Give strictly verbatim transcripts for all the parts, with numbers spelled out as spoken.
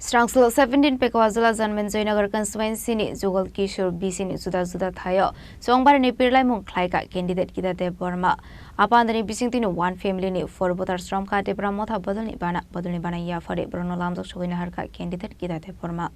Srangslo seventeen Pekwa Jula Janmen Joynagar constituency ni Jugal Kishore B C ni juda juda thaio Chongbarini pirlaimung khlaika candidate Gita Debbarma. Apandani bisingtwi ni one family ni four voters romkha Tipra Motha bodolni bana, bodolni bana yaphari borokno lamjak sogwi naharkha candidate Gita Debbarma.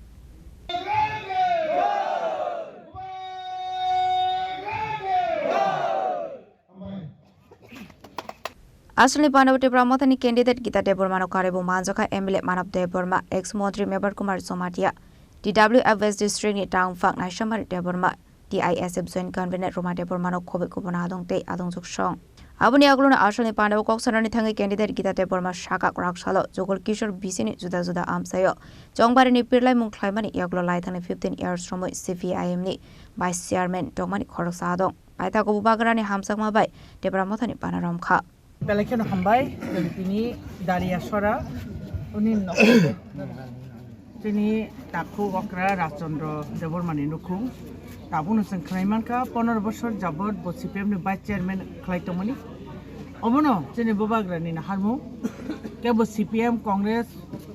Aswlni pandao Tipra Mothani candidate Gita Debbarmano karwi bo manjakha M L A Manav Debbarma, ex montri Mebar Kumar Jomatia, T W F West district ni Tangphang Naishamari Debbarma, T I S F joint convener Roma Debbarmano khobwi kubun adong tei adongjwk song. Aboni yagulono aswlni pandao kok sanani thangwi candidate Gita Debbarma sakha kwrak salo Jogol Kishore B C ni juda juda amchaio Chongbarini pirlaimung khlaimani yagulo laithangni fifteen years romwi C P I M ni vice chairman tongmani khoroksa adong. Paithago bubagrani hamjakma bai Tipra Mothani bana romkha. Belai kheno hambai, tini Daria Sora, uni nok-, tini takhu okra Rajchandra Debbarmani nukhung. Tabukno chwng khlai mankha, pondro bosor jabot bo C P M ni vice chairman khlai tongmani. Obono chini bubagrani naharmung, kebo C P M, Congress,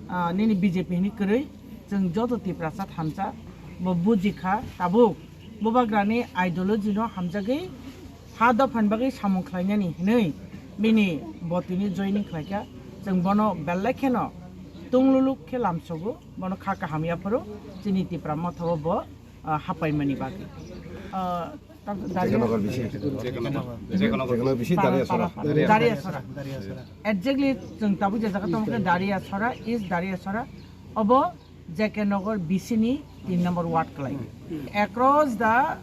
ah, nini B J P ni kwrwi, chwng joto Tiprasa thansa, bo bujikha, tabuk bubagrani ideology no hamjagwi ha dophani bagwi samung khlainani hinwi bini bo tini joining khlaikha. Chwng bono belai kheno tungluluk khe lamsogo, bono kha kaham yapharo chini Tipra Motha o bo, ah, hapaimani bagwi. Ah, ta-, Daria Jekanagar B C. Jekanagar. Jekanagar B C, Para, Daria Sora. Para, Daria Sora. Exactly, chwng tabuk je jaga tongkhe Daria Sora, is Daria Sora. Obo J K Nagar B C ni tin number ward kwlai. Across the,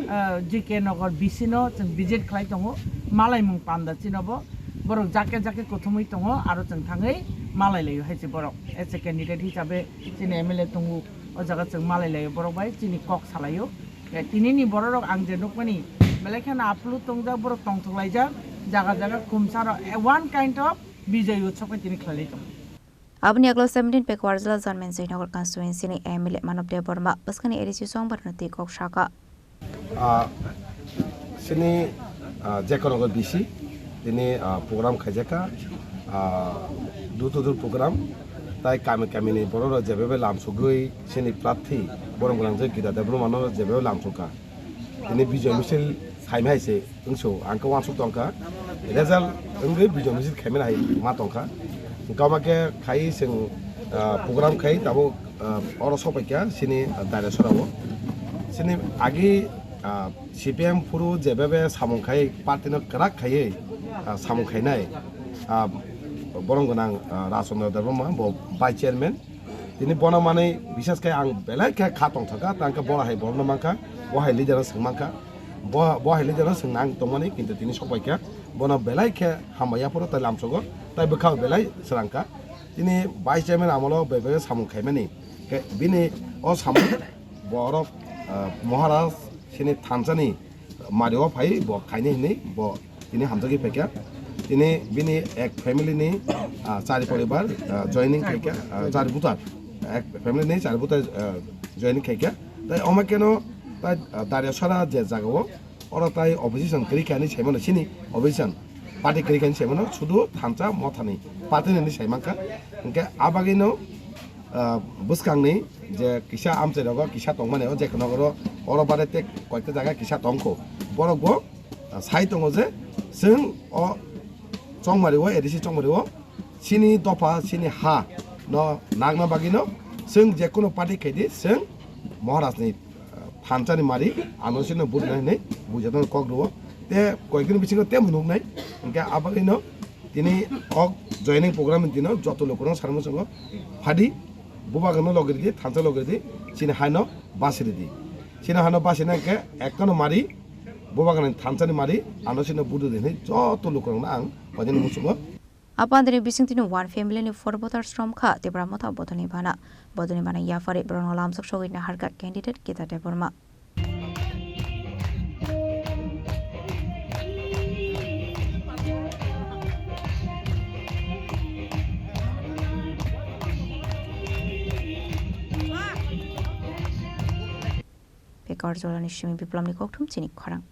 uh, J K Nagar B C no chwng visit khlai tongo, malaimung panda chinobo, borok jake jake kuthumwi tongo, aro chwng thangwi malai laio hai se borok. As a candidate hisabe chini M L A tongo, o jaga chwng malai laio borok bai chini kok salaio. Eh, tinini bororok ang je nukmani, belai kheno aphuru tongjak, borok tongthok laijak, jaga jaga khumsaro, eh, one kind of Bijay Utsav khe tini khlai lai tongo. Aboni yagulo seventeen Pekwa Jula Janmen Joynagar constituency ni M L A Manav Debbarma bwskangni A D C Chongbarini twi kok sakha. Ah, chini, ah, Jekanagar B C, tini, ah, program khaijakha, ah, door to door program, tai kami kami ni borok rok jebe bai lamsogwi chini prarthi borom gwnang je Gita Debbarma no jebe bai lamsokha. Tini bijoy misil khaimai hai se wngso, ang khe uansuk tongkha. Result wngwi bijoy misil khaimani hai ma tongkha. Hwnkhe omo khe khai chwng, ah, program khai tabuk, ah, oro sopaikha chini, ah, Daria Sora o. Chini agi, ah, C P M phuru jebe be samung khai party no kwrak khaiwi, ah, samung khainai, ah, borom gwnang, ah, Rajchandra Debbarma bo vice chairman. Tini bono manwi bisas khe ang belai khe kha tongthokha, tang khe bono hai borokno mankha, bo hai leader no swng mankha, bo, bo hai leader no swngna ang tongmani, kintu tini sopaikha, bono belai khe hambai yaphuru tai lamsogo, tai bwkha belai srangkha. Tini vice chairman amolo bai bai samung khaimani, khe bini o samung borok, ah, Maharaj chini thansani mari o phai bo khaini hinwi bo tini hamjagwi phaikha. Tini bini ek family ni, ah, chari poribar, ah, joining khaikha, ah, chari butar, ek family ni chari butar, ah, joining khaikha. Tai omo keno tai, ah, Daria Sora je jaga o, oro tai opposition kwrwi kha hinwi saimano, chini opposition party kwrwi kha hinwi saimano, sudu thansa mothani party ni hinwi saimankha. Hwnkhe abagwino, ah, bwskangni je kisa amchai rogo kisa tongmani o je kheno oro, oro bare tei koita jaga kisa tongkho. Borok bo, ah, sai tongo je chwng o Chongmari o, A D C Chongmari o chini dopha, chini ha no nangna bagwi no chwng je kono party khaidi chwng Maharaj ni, ah, thansani mari ano sino budna hinwi bujatano kok rwo. Te koikdin bisingo temo nuknai, hwnkhe abagwino tini kok joining program ni dino joto lukurok sarmo chwngo phadi, bubagrano logi ridi, thansa logi ridi, chini haino basi ridi. Chini haino basi na khe ekno mari, bubagrani thansani mari, ano sino budu di hinwi joto lukurokno ang koinani muchungo. Apandani bisingtwino one family ni four voters romkha Tipra Motha bodolni bana. Bodolni bana yaphari borokno lamsok sogwi naharkha candidate Gita Debbarma. Pekar Jolani simi Biplomni kokthum chini khorang.